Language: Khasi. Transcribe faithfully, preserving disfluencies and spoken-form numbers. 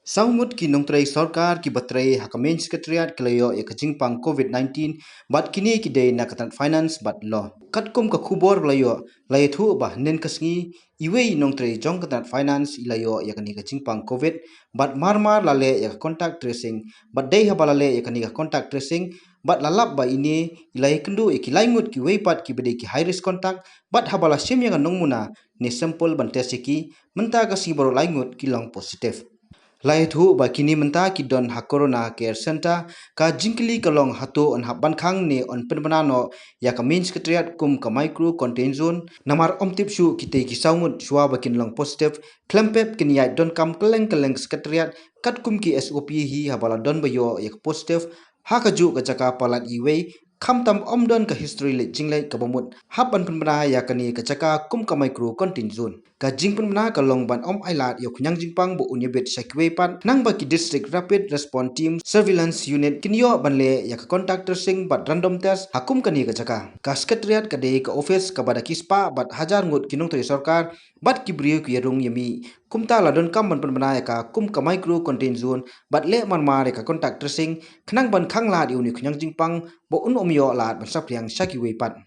Saw ngut ki nongtrei sorkar kiba trei ha ka main secretariat ki la ïoh ïa ka jingpang covid nineteen, bad kine ki dei na ka tnat finance bad law. Katkum ka khubor ba la ïoh, la ïathuh ba hynnin ka sngi, iwei i nongtrei jong ka tnat finance i la ïoh ïa kane ka jingpang covid, bad marmar la leh ïa ka contact tracing, bad dei haba la leh ïa kane ka contact tracing, bad la lap ba ine i la ïakynduh ïa ki lai ngut kiwei pat kiba dei ki high risk contact, bad haba la shim ïa ka nongmuna ne sample ban test ïa ki, mynta ka sngi baroh lai ngut ki long positive. La ïathuh ba kine mynta ki don ha Corona Care Centre. Ka jingkylli ka long hato yn hap ban khang ne yn pynbna noh ïa ka main secretariat kum ka micro containment zone, namar ym tip shuh kitei ki saw ngut shuwa ba kin long positive, khlem pep kin ïaid donkam kylleng kylleng ka secretariat katkum ki S O P hi haba la don ba ïoh ïa ka positive ha kajuh ka jaka palat iwei, khamtam ym don ka history leit jingleit kaba mut hap ban pynbna ïa kane ka jaka kum ka micro containment zone. Ka jingpynbna ka long ban ym ailad ïa u khñiang jingpang ba un ïabit sha kiwei pat, khnang ba ki District Rapid Response Team Surveillance Unit kin ïoh ban leh ïa ka contact tracing bad random test ha kum kane ka jaka. Ka secretariat ka dei ka office kaba da ki spah bad hajar ngut ki nongtrei sorkar bad ki briew ki ïarung ïamih. Kumta la donkam ban pynbna ïa ka kum ka micro containment zone bad leh marmar ïa ka contact tracing, khnang ban khang lad ïa une u khñiang jingpang ba un ym ïoh lad ban saphriang sha kiwei pat.